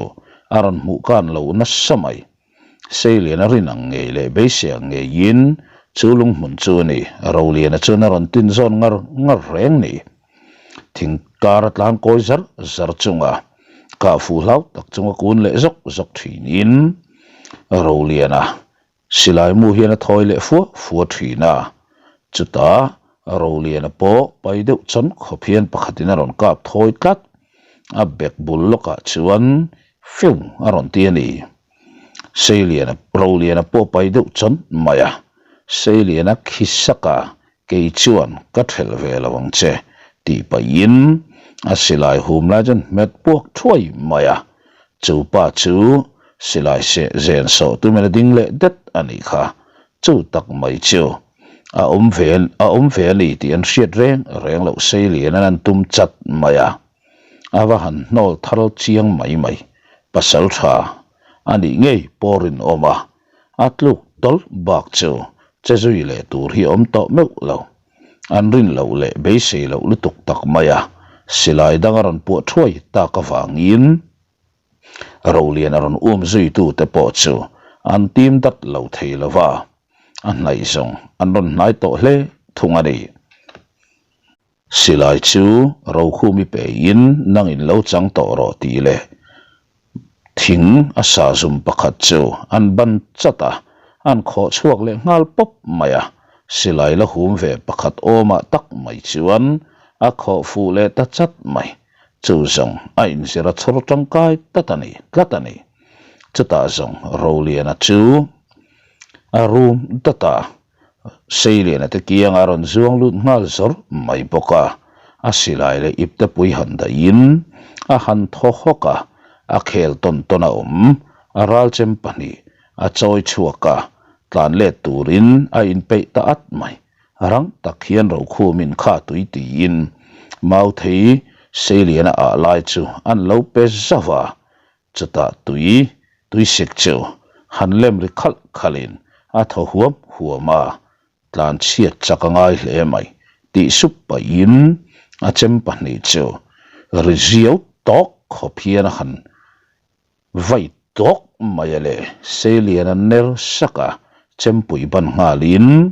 a rawn hmuh kan lo nasa mai. Seiliana rin ang ngei leh beisei ang ngeiin chu lunghmun chu a ni, Roliana chuan a rawn tin zawn ngar ngar reng ni. Thing kar a tlan kawi zar zar chunga kah fuh hlau tak chunga kun leh zawk zawk thinin Roliana Silai mu hian a thawi leh fua fua thin a, chutah Roliana pawh pai deuh chawn khawp hian pakhatin a rawn kap thawi tlat, a bek bul lawkah chuan feu a rawn ti a ni. Seiliana Roliana pawh pai deuh chawn mai a, Seiliana khi sak a, Kei chuan ka thelh ve lo ang che tih pahin a silai hum lai chuan hmet puak thuai mai a, chu pa chu silai seh zen sawh tumin a ding leh det a nih kha, chu tak mai chu a awm ve a awm ve a ni tih an hriat reng reng loh Seilian an an tum chat mai a, a va han hnawl thar chiang mai mai, pasal tha a nih ngei pawh rinawm a. A tluk tawlh bak chu che zui leh tur hi awm tawh meuh lo. An rin loh leh beisei loh lutuk tak mai a, silai dang a rawn puah thuai tak avangin Rolian a rawn um zuitute pawh chu an tim dat lo thei lo va, a hnaih zawng an rawn hnai tawh hle thung a ni. Silai chu Rokhumi peiin nangin lo chang tawh rawh tih leh thing a sahzum pakhat chu an ban chat a, an khawh chhuak leh nghal pawp mai a, silai la hum ve pakhat awmah tak mai chuan a khawh fuh leh ta chat mai. Chu zawng a inzir a chhawr tangkai tlat a ni tlat a ni. Chutah zawng Roliana chu a rum dat a. Seiliana te kianga a rawn zuang lut nghal zawr mai bawk a, a silai leh ipte pui han dahin a han thaw hawk a, a khel tawn tawn a awm, a ralchem pahnih a chawi chhuak a, tlan let turin a inpeih ta at mai. Rang tak hian Rokhumin kha tui tiin Mauthei Seiliana ah lai chu an lo pe zauh a, Chutah tui, tuisik chu han lem ri khalh khalhin a thaw huam huam a, tlan chhiat chak a ngai hle mai tih sup pahin a chem pahnih chu ri ziau tawk khawp hian a han vai tawk mai a le. Seilian a ner sak a, chempui ban nghalin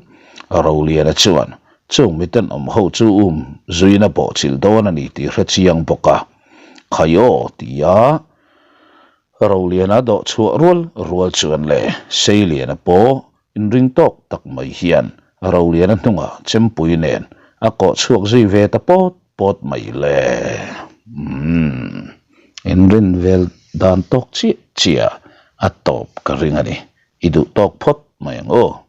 Roliana chuan chung mitenawm ho chu um zuiin a bawhchilh dawn a ni tih hre chiang bawk a. Khai aw tia Roliana dawh chhuah rual rual chuan leh Seiliana pawh inring tawk tak mai hian Roliana hnungah chempui nen a kawh chhuak zui ve ta pawt pawt mai le. Umm inrin vel dan tawk chiah chiah a tawp ka ring a ni. I duh tawk phawt mai ang aw.